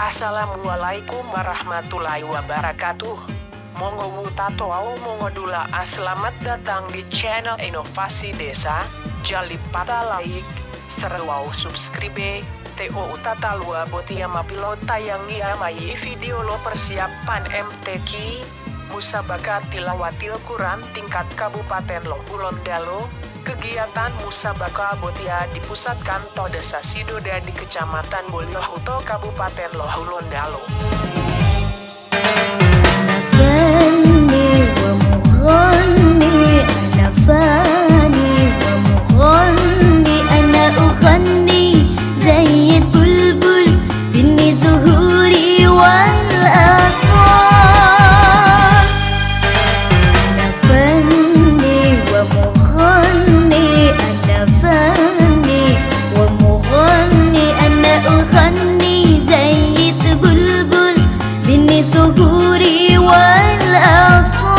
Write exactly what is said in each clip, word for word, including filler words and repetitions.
Assalamualaikum warahmatullahi wabarakatuh. Mongowutato wawu mongodula'a, selamat datang di channel Inovasi Desa. Jalipata like, share wawu subscribe. Te o utataluwa botiya ma pilotayangiya mayi video lo persiapan M T Q, Musabaka Tilawatil Quran tingkat Kabupaten lo Hulontalo. Kegiatan musabaka botiya dipusatkan to Desa Sidodadi, Kecamatan Boliohuto, Kabupaten lo Hulontalo. أنا فني ومغني، أنا فني ومغني، أنا أغني زي البلبل بني زهوري والأصوات. أنا فني ومغني، أنا فني ومغني، أنا أغني زي البلبل بني زهوري والأصوات.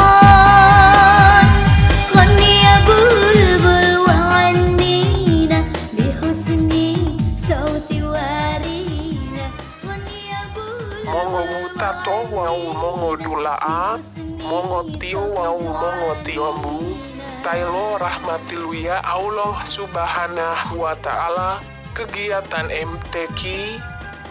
غني يا بلبل وعنينا بحسن صوت وارينا. غني يا بلبل. Mongowutato wawu mongodula'a, mongotiyo wawu mongotiyombu, tailo rahmatiluya Allah Subhanahu wa Ta'ala, kegiatan M T Q,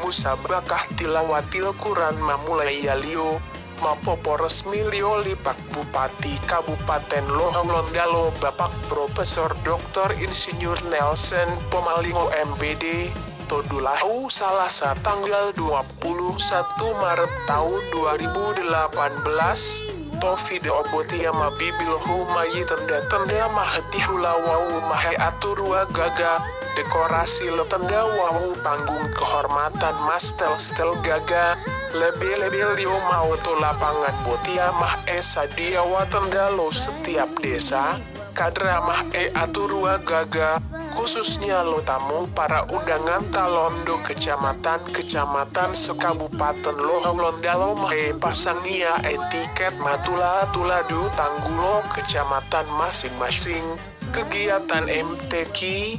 Musabakah Tilawatil Quran, ma mulaiyaliyo, ma poporesmiliyo li Pak Bupati Kabupaten lo Hulontalo, Bapak Profesor Doktor Insinyur Nelson Pomalingo, M P D, to dulahu Salasa tanggal dua puluh satu Maret tahun dua ribu delapan belas, to video botiya ma bibilohu mayi tenda-tenda ma hetihula wawu ma heaturuwa gaga, dekorasi lo tenda wawu panggung kehormatan ma stel-stel gaga, lebe-lebeliyo mao to lapangan botiya ma esadiyawa tenda lo setiap desa, kadra ma eaturuwa gaga, khususnya lo tamu para undangan ta lonto kecamatan-kecamatan sekabupaten lo Hulontalo ma epasangiya etiket ma tula-tuladu tanggulo kecamatan masing-masing. Kegiatan M T Q,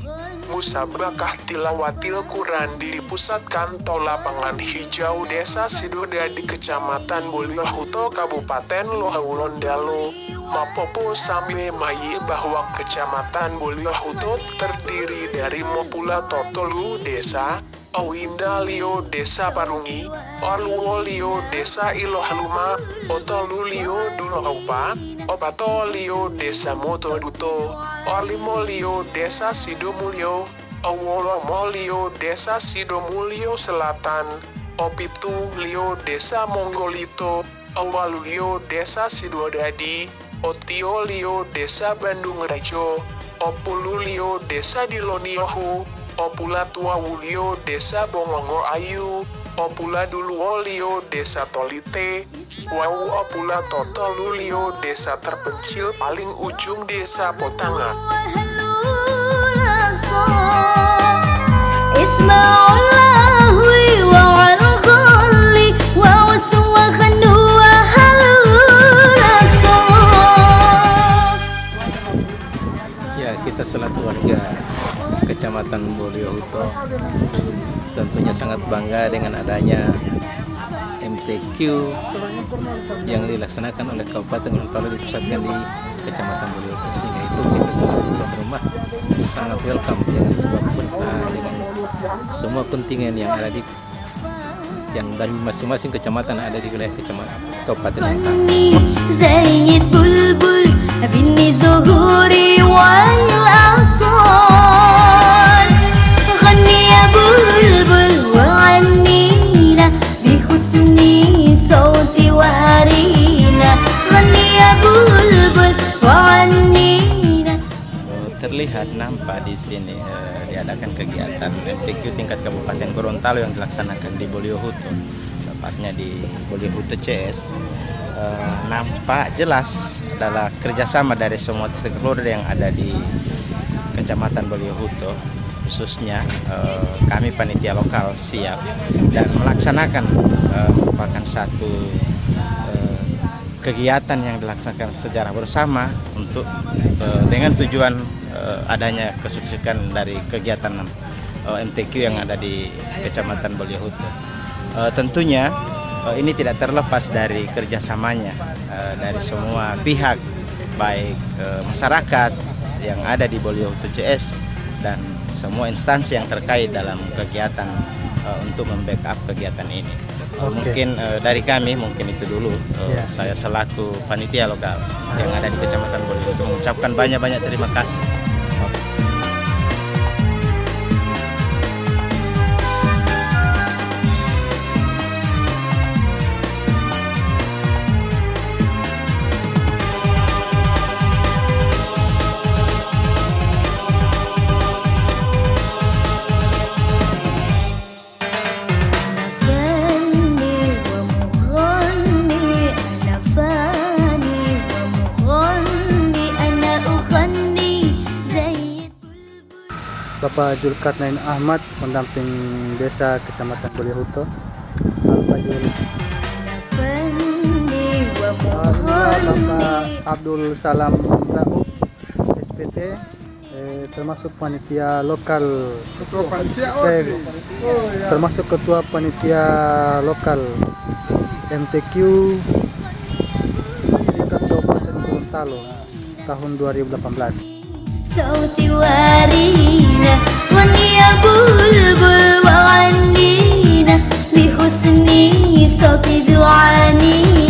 Musabakah Tilawatil Quran, dipusatkan to lapangan hijau Desa Sidodadi, Kecamatan Boliohuto, Kabupaten lo Hulontalo. Ma poposambe mayi bahwa Kecamatan Boliohuto terdiri dari mopula to tolu desa, owintaliyo Desa Parungi, oluwoliyo Desa Ilohaluma, otoluliyo Dulowupa, opatoliyo Desa Motoduto, olimoliyo Desa Sidomulyo, owolomoliyo Desa Sidomulyo Selatan, opituliyo Desa Monggolito, owaluliyo Desa Sidodadi, otiyoliyo Desa Bandung Rejo, opululiyo Desa Diloniyohu, opulatuwawuliyo Desa Bongongo Ayu, opuladuluwoliyo Desa Tolite, wawu opulatotoluliyo desa terpencil paling ujung Desa Potanga. Ya, kita selaku warga Kecamatan Boliohuto tentunya sangat bangga dengan adanya M T Q yang dilaksanakan oleh Kabupaten Gorontalo, dipusatkan di Kecamatan Boliohuto, sehingga itu kita selaku tuan rumah sangat welcome dengan sebab serta dengan semua kontingen yang ada di, yang dari masing-masing kecamatan ada di wilayah kecamatan Kabupaten Gorontalo. غني زي البلبل بني زهوري والأصوات. غني يا بلبل وعنينا بحسن صوت وارينا. غني يا بلبل وعنينا. Lihat nampak di sini, eh, diadakan kegiatan M T Q tingkat Kabupaten Gorontalo yang dilaksanakan di Boliohuto, tepatnya di Boliohuto C S. Eh, nampak jelas adalah kerjasama dari semua stakeholder yang ada di Kecamatan Boliohuto, khususnya, eh, kami panitia lokal siap dan melaksanakan, eh, merupakan satu, eh, kegiatan yang dilaksanakan secara bersama untuk, eh, dengan tujuan, eh, adanya kesuksesan dari kegiatan, eh, M T Q yang ada di Kecamatan Boliohuto. Eh, tentunya, eh, ini tidak terlepas dari kerjasamanya, eh, dari semua pihak, baik, eh, masyarakat yang ada di Boliohuto C S dan semua instansi yang terkait dalam kegiatan, eh, untuk membackup kegiatan ini. Oke. Mungkin, eh, dari kami mungkin itu dulu, eh, Ya. saya selaku panitia lokal yang ada di Kecamatan Boliohuto mengucapkan banyak-banyak terima kasih. Bapak Julkarnain Ahmad, pendamping desa Kecamatan Boliohuto. Bapak Jul. Alhamdulillah, Bapak Abdul Salam Rauf, S P T, eh, termasuk panitia lokal. Ketua panitia, oh, eh, termasuk ketua panitia lokal M T Q tingkat Kabupaten Gorontalo tahun dua ribu delapan belas. صوتي وارينا، غني يا بلبل وغنينا، بحسن صوت دعاني